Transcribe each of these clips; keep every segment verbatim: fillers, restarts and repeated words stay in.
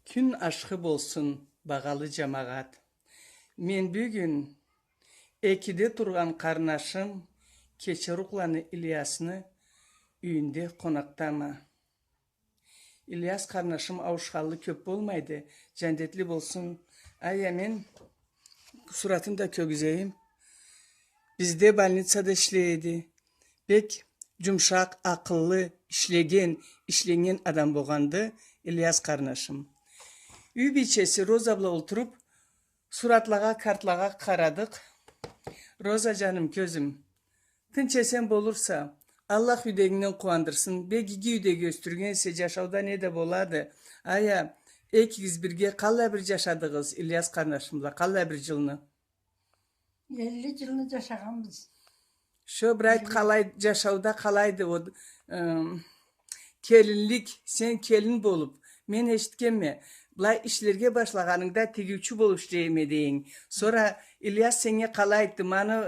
Кюн ашхы болсун, багъалы джамагъат. Мен бюгюн экиде тургъан къарнашым Кечерукъланы Ильясны юйюнде къонакъдама. Ильяс къарнашым ауушханлы кёб болмайды, джандетли болсун. Ая, мен суратын да кёргюзейим. Бизде больницада ишлей эди. Бек джумшакъ, акъыллы, ишлеген, ишленнген адам болгъанды Ильяс къарнашым. Юй бийчеси Роза бла олтуруб, суратлагъа, картлагъа къарадыкъ. Роза, джаным, кёзюм, тынч-эсен болурса, Аллах юйдегингден къууандырсын. Бек иги юйдеги ёсдюргенсе, джашауда не да болады. Ая, экигиз бирге къаллай бир джашадыгъыз Ильяс къарнашым бла, къаллай бир джылны? Элли джылны джашагъанбыз. Шо бир айт, къалай, джашауда къалайды ол, ым, келинлик, сен келин болуб, мен эшитгенме, былай ишлерге башлагъанынгда тигиучю болуб ишлейме дейин. Сора Ильяс сеннге къалай айтды, муну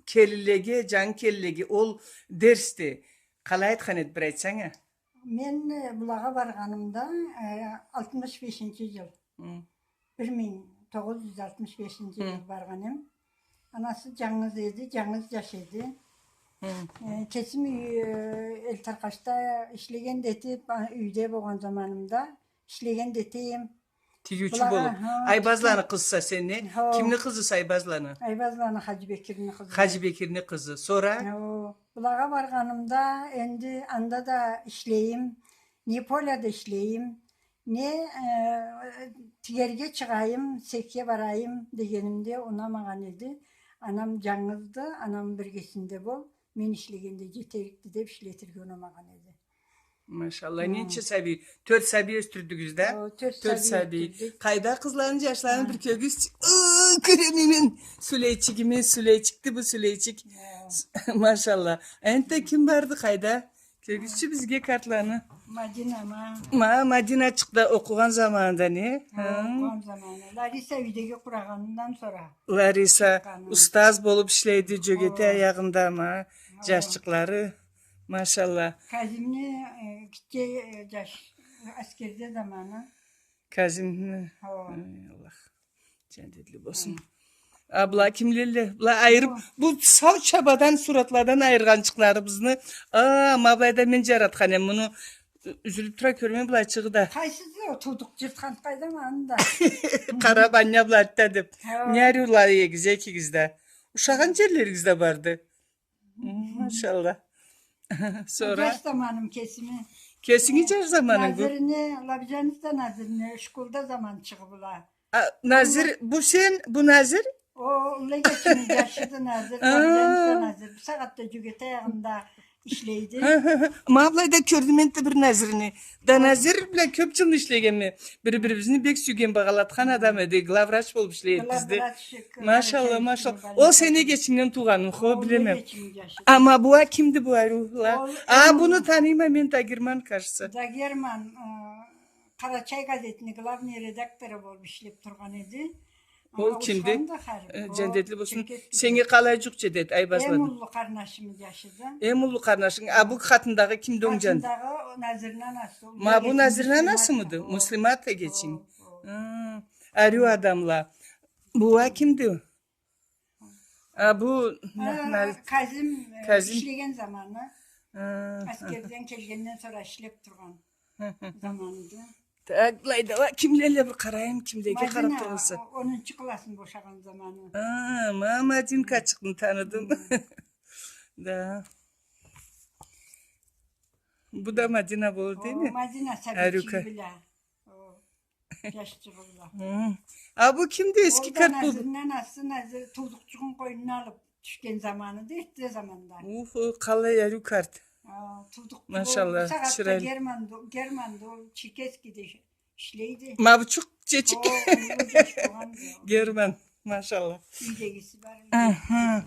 келинлеге, джангы келинлеге ол дерсди. Къалай айтхан эди, бир айтсанг а? Мен, э, былагъа баргъанымда, э, алтмыш бешинчи джыл. Хы. Бир минг тогъуз джюз алтмыш бешинчи джыл баргъан эм. Анасы джангыз эди, джангыз джаш эди. Хы. Э, кесим юй-, э, Элтаркъашда ишлеген да этиб, а, юйде болгъан заманымда ишлеген да эте эм. Тигиучю болуб. Айбазланы къызыса сен, не? Хо. Кимни къызыса Айбазланы? Айбазланы Хаджибекирни къызы. Хаджибекирни къызы. Сора? Хо. Былагъа баргъанымда, энди анда да ишлейим, не поляда ишлейим, не, э, тигерге чыгъайым, сехге барайым дегенимде унамагъан эди. Анам джангызды, анам биргесинде бол, мен ишлегенде джетерикди деб ишлетирге унамагъан эди. Машалла, ненча сабий? Тёрт сабий ёсдюрдюгюз да? О, тёрт сабий ёсдюрдюк. Къайда къызланы, джашланы бир кёргюзчю. Ой, кёреме мен. Сюлейчигими, Сюлейчикди бу, Сюлейчик. Машалла. Энтда ким барды къайда? Кёргюзчю бизге картланы. Мадина, ма. Ма, Мадиначыкъ да окъугъан заманында, не? Хы, окъугъан заманы. Лариса юйдеги къурагъанындан сора. Лариса устаз болуб ишлейди, джёгетей аягъында, ма. Джашчыкълары. Машалла. Казимни, э, гитче, э, джаш, аскерде заманы. Казимни. Хо. Ай, Аллах. Джандетли болсун. А, была кимлелле? Была айырыб, бу сау чабадан суратладан айыргъанчыкъларыбызны. А, ма былайда мен джаратхан эм муну. Юзюлюб тура, кёреме былайчыгъы да. Къайсыды ол туудукъ джыртхан, къайдам аны да? Къараб, аннга былайда деб. Хо. Не ариула эгиз экигиз да. Ушагъан джерлеригиз да барды. Хы, машалла. Сора? Джаш заманым кесими. Кесинги джаш заманынг бу? Назирни, Лабжанов да Назирни, школда заманчыгъы была. А, Назир, бу сен, бу Назир? О, уллу эгечимни джашыды Назир, Лабжанов да Назир. Бусагъатда джёгетей аягъында ишлейди. Хы, хы, хы. Ма былайда кёрдюм энтда бир Назирни. Да Назир бла кёб джылны ишлегенме. Бир-бирибизни бек сюйген, багъалатхан адам эди. Главврач болуб ишлей эди бизде. Машалла, машалла. Ол сени эгечингден туугъаным, хо, билеме. Ама бу а кимди бу ариула? А, буну таныйма мен, Дагерман, кажется. Дагерман, э, «Къарачай» газетни главный редактору болуб ишлеб тургъан эди. Ол кимди? Э, джандетли болсун. Сеннге къалай джукъ джетеди, Айбазланы? Эм уллу къарнашымы джашыды. Эм уллу къарнашынг. А бу къатындагъы кимди, онг джан? Къатындагъы Назирни анасы. Ма бу Назирни анасымыды? Муслимат эгечинг. Хо, хо. Хы. Ариу адамла. Бу а кимди? А бу Казим, э, ишлеген заманы. Хы. Аскерден келгенден сора ишлеб тургъан. Заманында. Так, былайда уа кимлелле, бир къарайым, кимлеге къараб тураса. Мадина, о-, онунчу классны бошагъан заманы. А, ма, Мадинкачыкъны таныдым. Хы. Да. Бу да Мадина болур, дейме? О, Мадина сабийчиги бла. О, джашчыгъы бла. Хы. А бу кимди, эски карт болду? Ол да Назирни анасы, Назир туудукъчугъун къойнуна алыб тюшген заманы да, эртде заманда. Ух, къалай ариу карт. А, туудукъчу. Машалла, бусагъатда чырайлы. Германды, Германды, ол Черкесскеде ишлейди. Ма бу чукъ, чечик. О, уллу джаш болгъанды. Герман, машалла. Юйдегиси бар. Аха.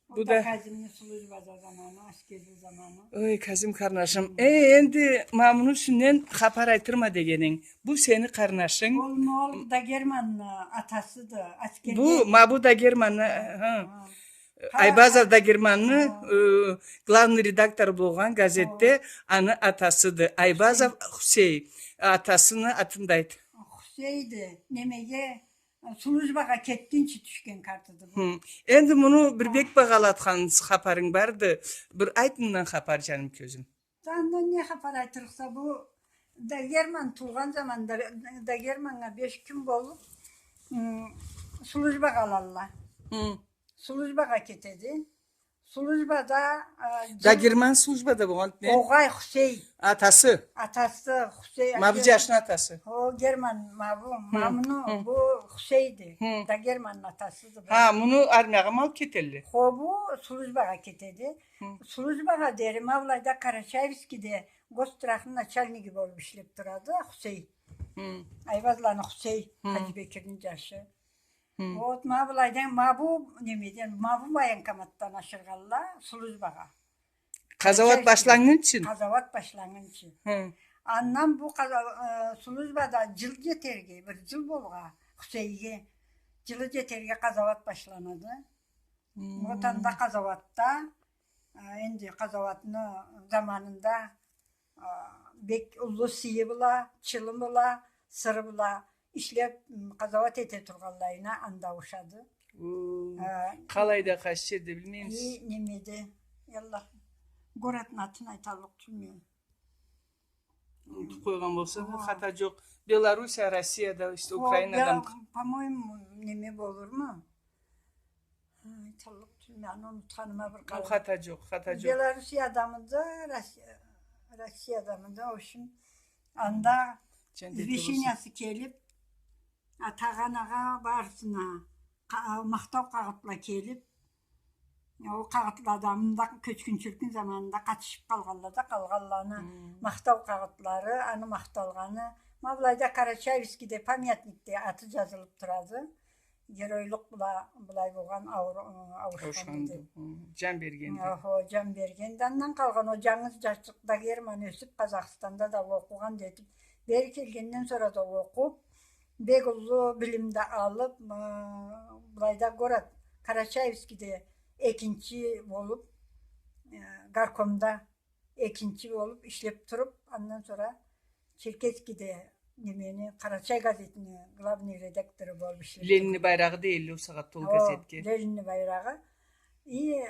Бу да Казимни службада заманы, аскерде заманы. Ой, Казим къарнашым. Э, энди ма муну юсюнден хапар айтырма дегенинг. Бу сени къарнашынг. Ол, ол Дагерманны атасыды, аскерде. Бу, ма бу Дагерманны, ха. Айбазов Дагерманны, э, главный редактор болгъан газетде, аны атасыды. Айбазов Хусей. Атасыны атын да айт. Хусейди. Немеге, службагъа кетгинчи тюшген картыды бу. Хы. Энди муну бир бек багъалатхан хапарынг барды. Бир айт мындан хапар, джаным кёзюм. Андан не хапар айтырыкъса, бу Дагерман туугъан заманда, Дагерманнга беш кюн болуп, м, службагъа алалла. Хы. Службагъа кетеди. Службада, а, джыл- Дагерман службада болгъан не? Огъай, Хусей. Атасы. Атасы Хусей. Ма бу джашны атасы. О, Герман, ма бу, ма муну, бу Хусейди. Хы. Дагерманны атасыды бу. Ха, муну армиягъа ма алып кетелле? Хо, бу службагъа кетеди. Хы. Службагъа дери ма былайда Карачаевскийде госстрахны начальниги болуп ишлеп турады, Хусей. Хы. Айбазланы Хусей, Хаджибекирни джашы. Хы. Вот, ма былайдан, ма бу немеден, ма бу военкоматдан ашыргъалла службагъа. Къазауат башланнгынчы? Къазауат башланнгынчы. Хы. Андан бу къаза-, э, службада джыл джетерге, бир джыл болгъа Хусейге. Джылы джетерге къазауат башланады. Хы. Вот анда къазауатда, э, энди къазауатны заманында, э, бек уллу сыйы бла, чылымы бла, сыры бла ишлеп, м, къазауат эте тургъанлайына анда ауушады. О, э, къалай да къайсы джерде билмеймиз. И, немеде, Аллах, городну атын айталлыкъ тюлме. Унутуп къойгъан болсам да, хата джокъ. Белоруссия, Россияда, иште, Украинадан. По-моему, неме болурму? Айталлыкъ тюлме, аны унутханыма бир къалды. Хата джокъ, хата джокъ. Белоруссиядамыды, Росси-, Россиядамыды, в общем, анда извещениясы келип, атагъа-анагъа барысына къа-, махтау къагъытла келип, ол къагъытлада мында кёчгюнчюлюкню заманында къатышып къалгъанла да, къалгъанланы махтау къагъытлары, аны махталгъаны, ма былайда Карачаевскийде памятникде аты джазылып турады. Геройлукъ бла былай болгъан, аур-, ауушханды. Ауушханды. Хы, джан бергенди. Охо, джан бергенди. Андан къалгъан ол джангыз джашчыкъ Дагерман ёсюп, Къазахстанда да окъугъан да этип, бери келгенден сора да окъуп, бек уллу билим да алып, ы, былайда город Карачаевскийде экинчи болуп, ы, горкомда экинчи болуп ишлеп туруп, андан сора Черкесскийде немени, «Къарачай» газетини главный редактору болуп ишлеп тургъан. Ленинни байрагъы да элле ол сагъатда ол газетге. О, Ленинни байрагъы. И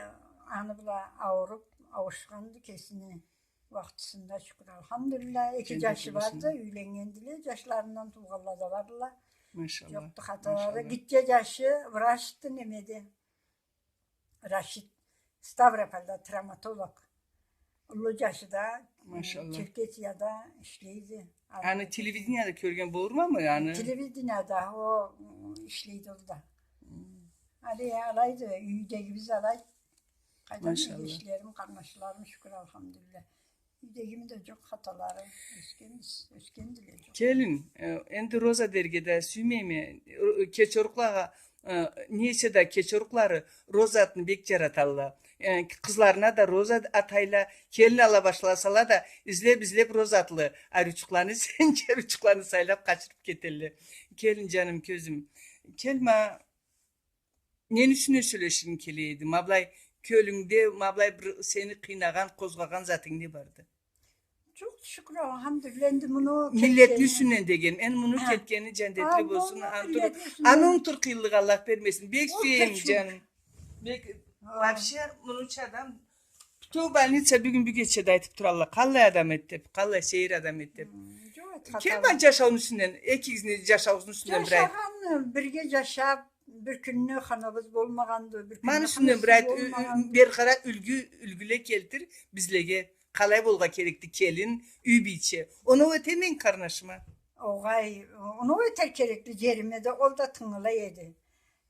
аны бла ауруп, ауушханды кесини уакътысында, шукур, алхамдулиллах. Эки джашы барды, юйленнгендиле, джашларындан туугъанла да бардыла. Машаллах. Джокъду хаталары. Гитче джашы врачды немеде. Рашид, Ставропольда травматолог. Уллу джашы да, э, Черкесияда ишлейди. Аны телевиденияда кёрген болурмамы аны? Телевиденияда о, м, ишлейди ол да. Али алайды, юйдегибиз алай. Къайдам, эгечлерим, къарнашларым, шукур, алхамдулиллах. Юйдегими да джокъ хаталары, ёсгенбиз, ёсгендиле джокъ. Келин, э, энди Роза дерге да сюймейме, э, кече урукълагъа, э, нейсе да кече урукълары Роза атны бек джараталла. Э, къызларына да Роза атайла, келин ала башласала да, излеп-излеп Роза атлы ариучукъланы, сенча ариучукъланы сайлап къачырып кетелле. Келин, джаным, кёзюм, кел ма, нени юсюнден сёлеширинг келе эди? Ма былай кёлюнгде, ма былай бир сени къыйнагъан, къозгъагъан затынг не барды? Джокъ, шукур, алхамдулиллах, энди муну... Миллетни юсюнден дегеним. Энди муну кетгени джандетли болсун, аны унутур къыйынлыкъ Аллах бермесин. Бек сюеме, джаным. Бек, вообще, мунуча адам Бютеу больница бюгюн-бюгече да айтып туралла, къаллай адам эди деп, къаллай сейир адам эди деп. Кел ма джашауну юсюнден, экигизни джашаугъузну юсюнден бир айт. Джашагъан, бирге джашап, бир кюнню ханабыз болмагъанды, бир кюнню ханабыз болмагъанды. Маны юсюнден бир айт, ю-, ю-, бир къара юлгю, юлгюле келтир бизлеге. Къалай болургъа керекди келин, юй бийче. Оноу этеме къарнашыма. Огъай, оноу этер керекди джериме да, ол да тынгылай эди.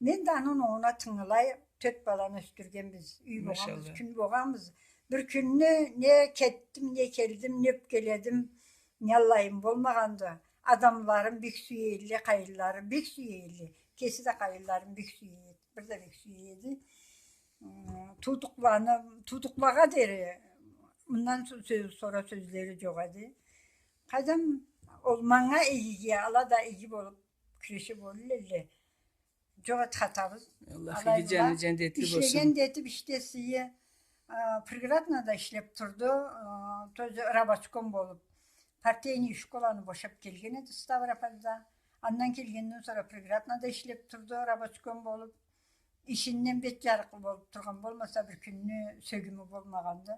Мен да аны оноуна тынгылай, тёрт баланы ёсдюргенбиз, юй болгъанбыз, кюн болгъанбыз. Бир кюнню не кетдим, не келдим, не ёпкеледим, не аллайым болмагъанды. Адамларым бек сюе эдиле, къайынларым бек сюе эдиле. Кеси да къайынларым бек сюе эди, бир да бек сюе эди. М, туудукъланы, туудукълагъа дери, мындан со-, сё-, сора сёзлери джокъ эди. Къайдам, ол манга игиге, ала да иги болуп, кюрешип болур элле. Джокъ эди хатабыз. Аллах иги джаны джандетли болсун. Ишлеген да этиб, ишде сыйы, а, Приграднода ишлеб турду, а, тоже рабочком болуб. Партийный школаны бошаб келген эди Ставропольда. Андан келгенден сора Приграднода ишлеб турду, рабочком болуб. Ишинден бет джарыкълы болуб тургъан болмаса, бир кюнню сёгюмю болмагъанды.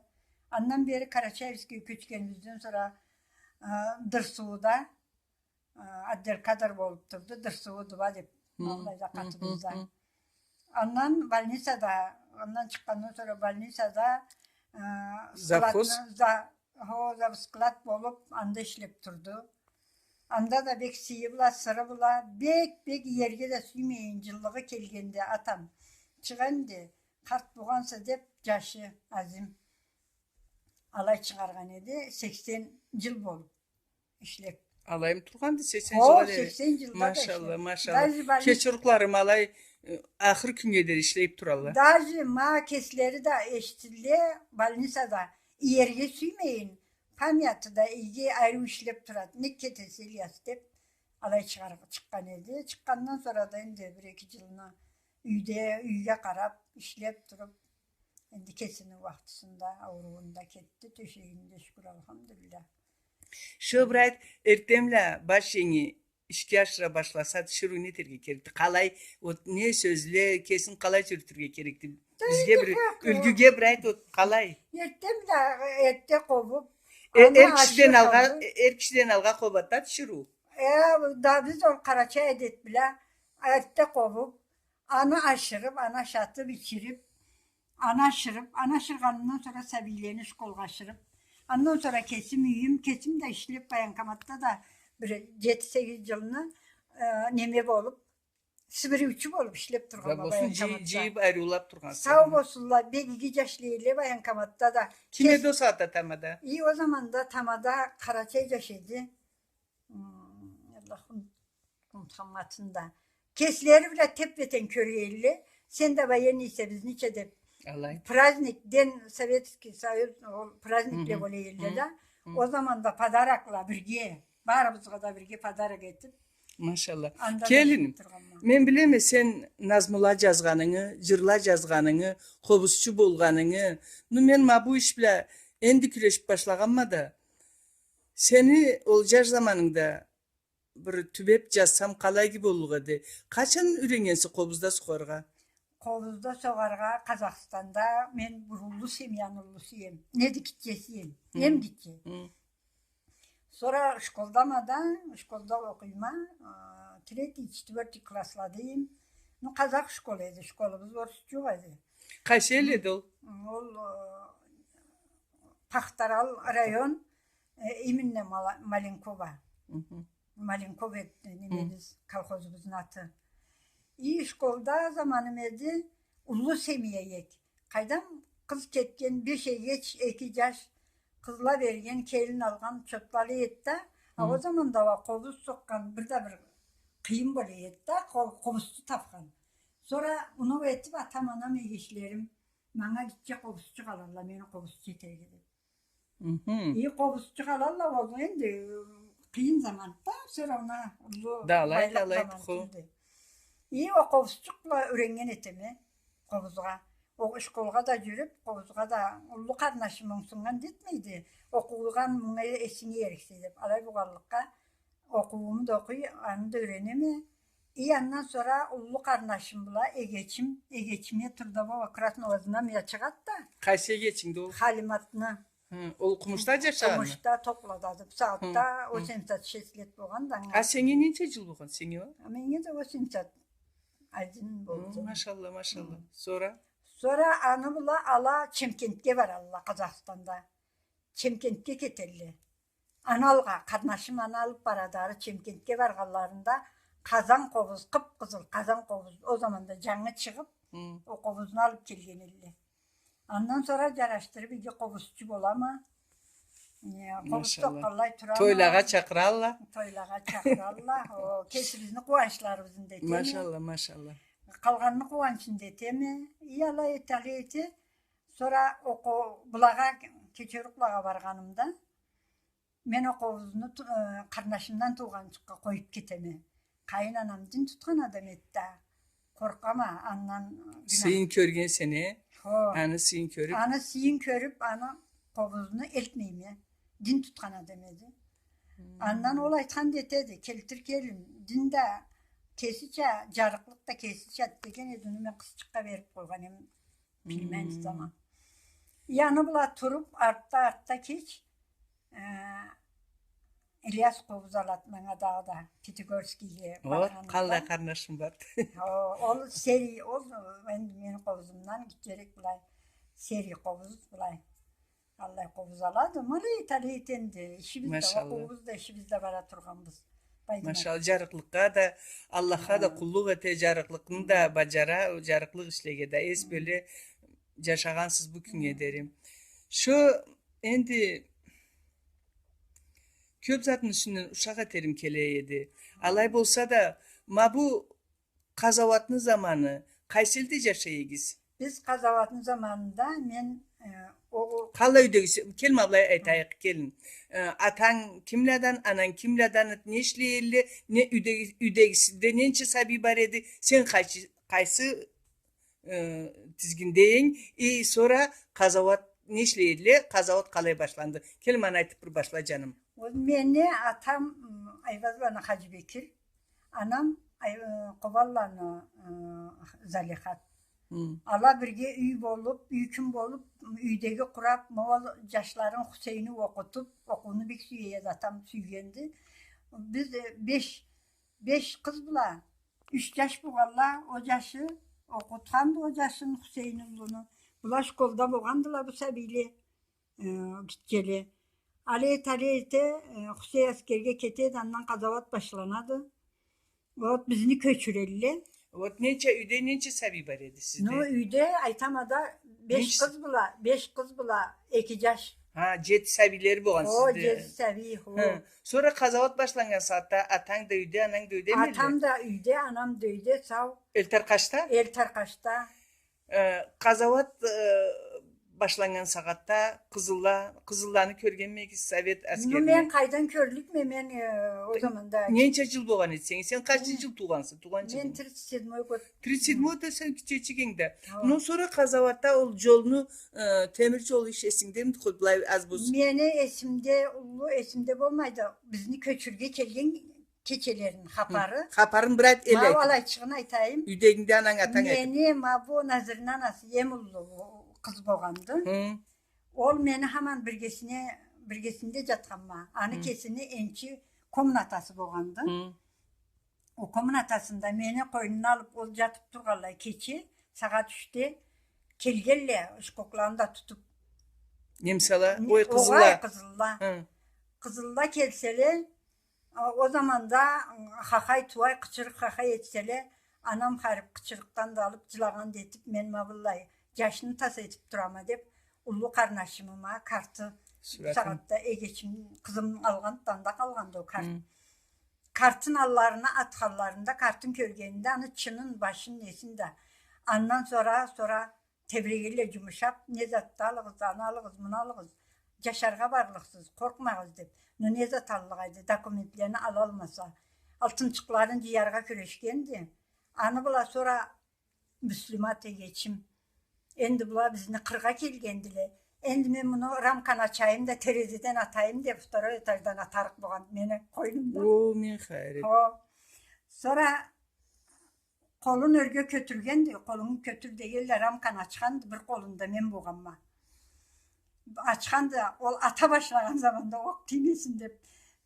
Андан бери Карачаевскеге кёчгенибизден сора, а, Дырсууда, а, отдел кадр болуб турду, Дырсуу Дуба деб, аллай да къатыбызда. Андан больницада, андан чыкъгъандан сора больницада, а, завхоз, складны, за-, хо, завсклад болуб, анда ишлеб турду. Анда да бек сыйы бла, сыры бла, бек, бек иерге да сюймейин, джыллыгъы келгенде атам: «Чыкъ энди, къарт болгъанса», — деб, джашы Азим алай чыгъаргъан эди, сексен джыл болуб ишлеб. Алаймы тургъанды, сексен джылгъа дери? О, сексен джылда да ишлеб. Машалла, машалла. Даже больниц-, кечирукъларым, алай, э, ахыр кюннге дери ишлеб туралла. Даже ма кеслери да эшитдиле, больницада иерге сюймейин, памяты да иги, ариу ишлеб турады. «Нек кетесе, Ильяс?» — деб, алай чыгъар-, чыкъгъан эди. Чыкъгъандан сора да энди бир-эки джылны юйде, юйге къараб, ишлеб туруб, энди кесини уахтысында, ауруунда кетди, тёшегинде, шукур, алхамдулиллях. Шо бир айт, эртденбла баш энги ишге ашыра башласа, тиширыу не этерге керекди? Къалай, вот, не сёзле, кесин къалай джюрютюрге керекди? Бизге бир юлгюге бир айт, вот, къалай? Эртденбла, эртде къобуб, э, аны эр кишиден алгъа, ашырыб алды. Э, эр кишиден алгъа къобады да тиширыу. Э, да биз ол къарачай адет бла эртде къобуб, аны ашырыб, аны ашатыб, ичириб, аны ашырыб, аны ашыргъанымдан сора сабийлени школгъа ашырыб, андан сора кесим юйюм, кесим да ишлеб, военкоматда да бир джети-сегиз джылны, э, неме болуб, сибириучу болуб ишлеб тургъанма военкоматда. Джыйыб, ариулаб тургъанса. Сау болсунла, бек иги джашла эдиле военкоматда да. Ким эди ол сагъатда тамада? И ол заманда тамада къарачай джаш эди. М, Аллах, ун-, унутханма атын да. Кеслери бла теп-бетен кёре эдиле. Сен да военныйсе, бизнича деб. Алай. Праздник, День Советский Союз, ол праздникле бола эдиле да. Ол заманда подарокла бирге, барыбызгъа да бирге подарок этиб. Машалла. Келиним, мен билеме сен назмула джазгъанынгы, джырла джазгъанынгы, къобузчу болгъанынгы. Ну, мен ма бу иш бла энди кюрешиб башлагъанма да, сени ол джаш заманынгда бир тюбеб джазсам, къалай иги боллукъ эди. Къачан юйреннгенсе къобузда сокъаргъа? Къобузда сокъаргъа Къазахстанда мен бир уллу семьяны уллусу эм. Неда гитчеси эм. Эм гитче. Сора школдама да, школда окъуйма, а, третий, четвёртый класслада эм. Ну, къазах школу эди, школубуз орус джокъ эди. Къайсы эл эди ол? Ол, а, Пахтарал район, э, именно Мала-, Маленково. Маленково эди, немебиз, колхозубузну аты. И школда заманым эди, уллу семья эдик. Къайдам, къыз кетген, беш эгеч, эки джаш къызла берген, келин алгъан чотлары эди да. А ол заманда уа къобуз сокъгъан бир да бир къыйын бола эди да, къо-, къобузчу табхан. Сора муну этиб, атам-анам, эгечлерим манга гитче къобузчукъ алалла, мени къобузчу этерге деб. И къобузчукъ алалла, ол энди къыйын заманды да, всё равно уллу байлыкъ заман тюлдю. И ол къобузчукъ бла юреннген этеме къобузгъа. Ол школгъа да джюрюб, къобузгъа да, уллу къарнашым онгсуннган да этмейди. Окъугъа мунга эсинге ериксе деб, алай болгъанлыкъгъа окъуууму да окъуй, аны да юренеме. И андан сора уллу къарнашым бла эгечим, эгечиме трудового красного знамя чыгъады да. Къайсы эгечингди ол? Халиматны. Хы, ол Къумушда джашагъанмы? Къумушда, Топлада. Бусагъатда восемьдесят шесть лет болгъанды анга. А сеннге ненча джыл болгъан, сеннге уа? А меннге да восемьдесят один болду. Хы, машалла, машалла. Хы. Сора? Сора аны бла ала Чемкентге баралла, Къазахстанда. Чемкентге кетелле. Аны алгъа, къарнашым аны алыб барады, ары Чемкентге баргъанларында къазан къобуз, къып-къызыл къазан къобуз, ол заманда джангы чыгъыб, ол къобузну алыб келген элле. Андан сора джарашдырыб, иги къобузчу болама. Э, къобуз сокъгъанлай турама. Тойлагъа чакъыралла. Тойлагъа чакъыралла. О, кесибизни къууанчларыбызны да этеме. Машалла, машалла. Къалгъанны къууанчын да этеме. И алай эте, алай эте. Сора окъу-, былагъа, Кечерукълагъа баргъанымда, мен ол къобузну ту-, э, къарнашымдан туугъанчыкъгъа къоюб кетеме. Къайын анам дин тутхан адам эди да. Къоркъама андан. Сыйын кёргенсе, э? Хо. Аны сыйын кёрюп? Аны сыйын кёрюп, аны къобузну элтмейме. Дин тутхан адам эди. Андан ол айтхан да этеди, келтир келин, дин да кесича, джарыкълыкъ да кесича деген эди, ону мен къызчыкъгъа берип къойгъан эм, билмейме. Аны бла туруп, артда, артда кеч, э, Ильяс къобуз алады манга дагъыда, Пятигорскийге баргъанында. Къаллай къарнашым барды. Ол Серий, ол энди мени къобузумдан гитчерек былай. Серий къобуз былай. Аллай къобуз алады, ма алай талай этеди, ишибиз да, окъуубуз да, ишибиз да бара тургъанбыз. Машалла, джарыкълыкъгъа да, Аллахха да къуллукъ эте, джарыкълыкъны да баджара, джарыкълыкъ ишлеге да эс бёле, джашагъансыз бу кюннге дери. Шо энди кёп затны юсюнден ушакъ этерим келе эди. Алай болса да, ма бу Къазауатны заманы къайсы элде джашай эдигиз? Биз къазауатны заманында мен, э, о... Къаллай юйдегиси, кел, ма былай айтайыкъ, келин. Э, атанг кимледен, ананг кимледен, не ишлей элле, не юйдеги-, юйдегисинде ненча сабий бар эди, сен къайсы, къайсы, э, тизгинде эдинг, и сора къазауат не ишлей элле, къазауат къалай башланды? Кел, ма аны айтып бир башла, джаным. Ол мени атам, м, Айбазланы Хаджибекир, анам, ай, э, Къобанланы, э, Залихат. Ала бирге юй болуп, юй кюн болуп, юйдеги къурап, ма ол джашларын Хусейни окъутуп, окъууну бек сюе эди, атам сюйгенди. Биз, э, беш, беш къыз бла юч джаш болгъанла, ол джашы окъутханды ол джашын, Хусейни уллуну. Была школда болгъандыла бу сабийле. Э, гитчеле. Алай эте, алай эте, э, Хусей аскерге кетеди, андан къазауат башланады. Вот, бизни кёчюрелле. Вот, ненча, юйде ненча сабий бар эди сизде? Ну, юйде, айтама да, беш къыз бла, беш къыз бла эки джаш. Ха, джети сабийлери болгъан сизде. О, джети сабий, хо. Хы. Сора къазауат башланнган сагъатда атанг да юйде, ананг да юйде эдиле? Атам да юйде, анам да юйде, сау. Эл Таркъашда? Эл Таркъашда. Э, къазауат, э, башланнган сагъатда къызылла, къызылланы кёргенмегиз, совет аскерини? Ну, мен къайдан кёрлюкме, мен, э, ол заманда. Ненча джыл болгъан эди сени? Сен къайсы джыл туугъанса, туугъан джыл? Мен тридцать седьмой год. Тридцать седьмой да сен гитчечик эдинг да. Хо. Ну, сора къазауатда ол джолну, э, темир джол иш эсингдеми, былай аз болсун? Мени эсимде, уллу эсимде болмайды. Бизни кёчюрге келген кечелерин хапары. Хапарын бир айт, эл айт. Ма алайчыгъын айтайым. Юйдегингде ананг, атанг айтып. Мени ма бу Назирни анасы эм уллу къыз болгъанды. Ол мени хаман биргесине, биргесинде джатханма. Аны кесини энчи комнатасы болгъанды. Ол комнатасында мени къойнуна алып, ол джатып тургъанлай, кече сагъат ючде келгенле, шкокланы да тутуп. Немсала, ой, къызылла. Огъай, къызылла. Къызылла келселе, О, ол заманда хахай-тууай, къычырыкъ-хахай этселе, анам харип къычырыкъдан да алып, джылагъан да этип, мен ма быллай джашны тас этип турама деп, уллу къарнашымы ма карты, бусагъатда эгечим, къызым алгъанды, анда къалгъанды ол карт. Картын алларына атханларында, картын кёргенинде, аны чынын, башын, несин да. Андан сора, сора тебирегенле джумушап, не затды, алыгъыз, аны алыгъыз, муну алыгъыз, джашаргъа барлыкъсыз, къоркъмагъыз деп. Ну, не зат аллыкъ эди, документлени алалмаса. Алтынчыкъларын джыяргъа кюрешгенди. Аны бла сора Муслимат эгечим. Энди была бизни къыргъа келгендиле. Энди мен муну рамканы ачайым да, терезеден атайым деп, второй этаждан атарыкъ болгъан мени къойнумда. О, мен хайрет. Хо. Сора Къолун ёрге кётюргенди, къолун кётюр дегенле, рамканы ачханды, бир къолунда мен болгъанма. Ачханды, ол ата башлагъан заманда окъ тиймесин деп,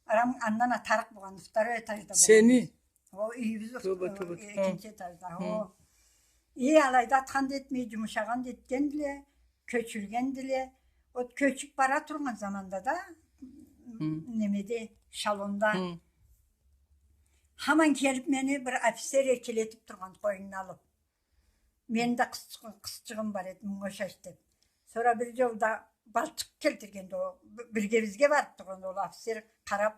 рам-, андан атарыкъ болгъанды, второй этажда болгъанды. Сени? О, юйюбюз, тоба, тоба, э, экинчи этажда, о. И алайда атхан да этмей, джумушагъан да этгендиле, кёчюргендиле. Ол кёчюп бара тургъан заманда да, немеде, эшелонда. Хаман келип мени бир офицер эркелетип тургъан къойнуна алып. Мени да къызчыгъым, къызчыгъым бар эди, Мунгошаш деп. Сора бир джолда балчыкъ келтиргенди о, б-, биргебизге барып тургъанды ол офицер, къарап,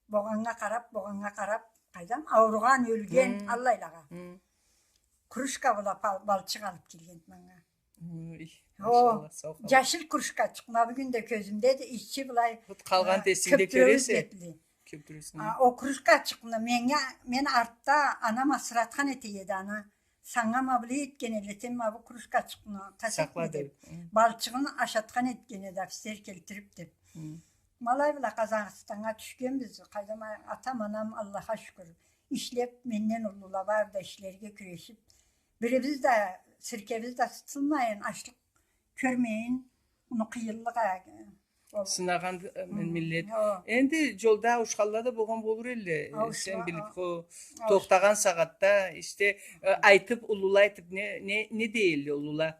богъаннга къарап, богъаннга къарап, къайдам, ауругъан, ёлген, аллайлагъа. Кружка бла пал-, балчыкъ алып келгенди манга. Ой, о, машалла, сау къал. Джашил кружкачыкъ, ма бюгюн да кёзюмдеди, ичи былай, вот къалгъан, э, эсингде кёпдюреу кёресе, изметли. Кёпдюресин. А, о кружкачыкъны меннге, мен артда анам асыратхан эте эди аны. Санга ма былай этген элле, сен ма бу кружкачыкъны тас этме деп. Балчыгъын ашатхан этген эди офицер келтирип деп. Ма алай бла Къазахстаннга тюшгенбиз. Къайдам, атам, анам, Аллахха шукур, ишлеп, менден уллула бары да ишлерге кюрешип, бирибиз да, сиркебиз да сытылмайын, ачлыкъ кёрмейин, муну къыйынлыгъы, э, ол. Сынагъан, э, миллет. Энди джолда ауушханла да болгъан болур элле, э, сен билип, хо, тохтагъан сагъатда, иште, э, айтып, уллула айтып, не, не, не дей элле уллула?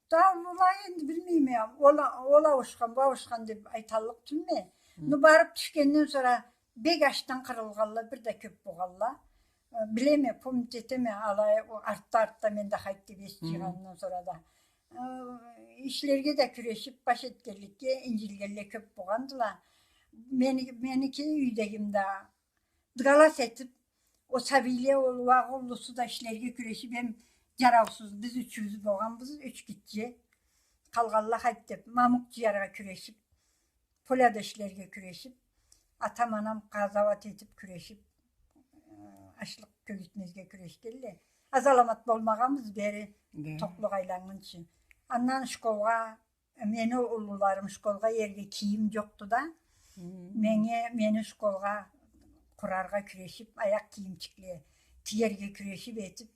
Да уллула, энди билмейме, ол, ол ауушхан, бу ауушхан деп айталлыкъ тюлме. Ну, барып тюшгенден сора бек ачдан къырылгъанла бир да кёп болгъанла. Э, билеме, помнить этеме, алай, о, артда, артда мен да хайт деп эс джыйгъанымдан сора да. Э, ишлерге да кюрешип, баш этгенликге инджилгенле кёп болгъандыла. Мени, меники юйдегим да дыгалас этип, о сабийле, ол уагъы уллусу да ишлерге кюрешип, эм джараусуз, биз ючюбюз болгъанбыз, юч гитче. Къалгъанла хайт деп, мамукъ джыяргъа кюрешип, поляда ишлерге кюрешип, атам, анам къазауат этип кюрешип, э, ачлыкъ кёлютмезге кюрешгенле. Аз аламат болмагъанбыз бери, токълукъ айланнгынчы. Андан школгъа, мени уллуларым школгъа иерге кийим джокъду да. Меннге, мени школгъа къураргъа кюрешип, аякъ кийимчикле тиерге кюрешип этип,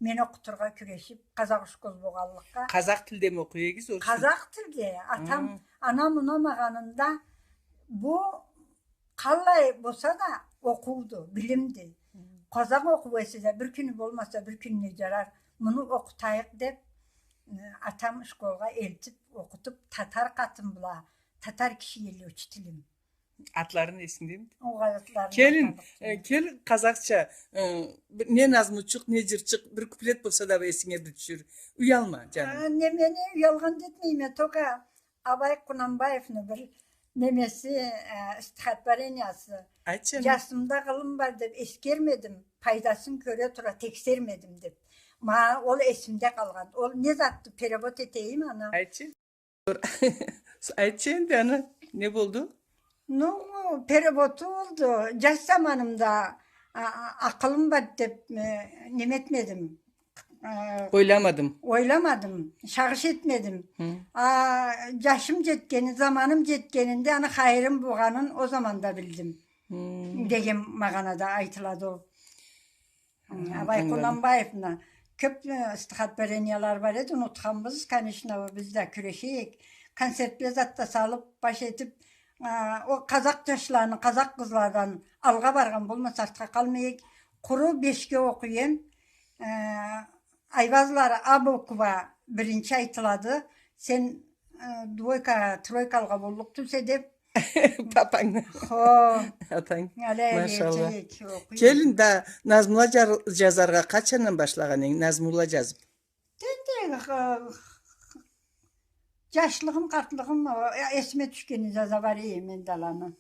мени окъутургъа кюрешип, къазакъ школ болгъанлыкъгъа. Къазакъ тилдеми окъуй эдигиз, орус тил? Къазакъ тилде. Атам, анам унамагъанында, бу къаллай болса да окъууду, билимди. Къазакъ окъуу эсе да бир кюню болмаса, бир кюнюне джарар. Муну окъутайыкъ деп, э, атам школгъа элтип, окъутуп, татар къатын бла, татар киши элле учителим. Атларын эсингдеми? Огъай, атларын... Келин, э, кел, къазакъча, э, бир не назмучукъ, не джырчыкъ, бир куплет болса да эсинге бир тюшюр. Уялма, джаным. А, немени уялгъан да этмейме, только Абай Къунанбаевни бир немеси, э, стихотворениясы. Айтчы. Джасымда къылым бар деп эсгермедим, пайдасын кёре тура тексермедим деп. Ма ол эсимде къалгъан. Ол не затды, перевод этейим аны. Айтчы. Айтчы энди аны, не болду? Ну, переводу болду. Джаш заманымда, а, а, акъылым бар деп, э, неме этмедим. Э, ойламадым. Ойламадым, сагъыш этмедим. А, джашым джетгени, заманым джетгенинде аны хайырым болгъанын ол заманда билдим. Деген магъанада айтылады ол. Хы, Абай Къунанбаевни кёп, э, стихотворениялары бар эди, унутханбыз, конечно, биз да кюрешейик. Концертле зат да салып, баш этип, а, ол къазакъ джашланы, къазакъ къызладан алгъа баргъан болмаса, артха къалмайыкъ. Къуру бешге окъуй эм, э, Айвазлары А буква биринчи айтылады. Сен, э, двойка, тройка алгъа боллукъ тюлсе деп, Папангы. Хо. Атанг. Алай, алай, машалла. Келин, да назмула джар-, джазаргъа къачандан башлагъан эдинг, назмула джазып? Энди, э, джашлыгъым, къартлыгъым, э, эсиме тюшгенинде джаза бара эдим мен да аланы.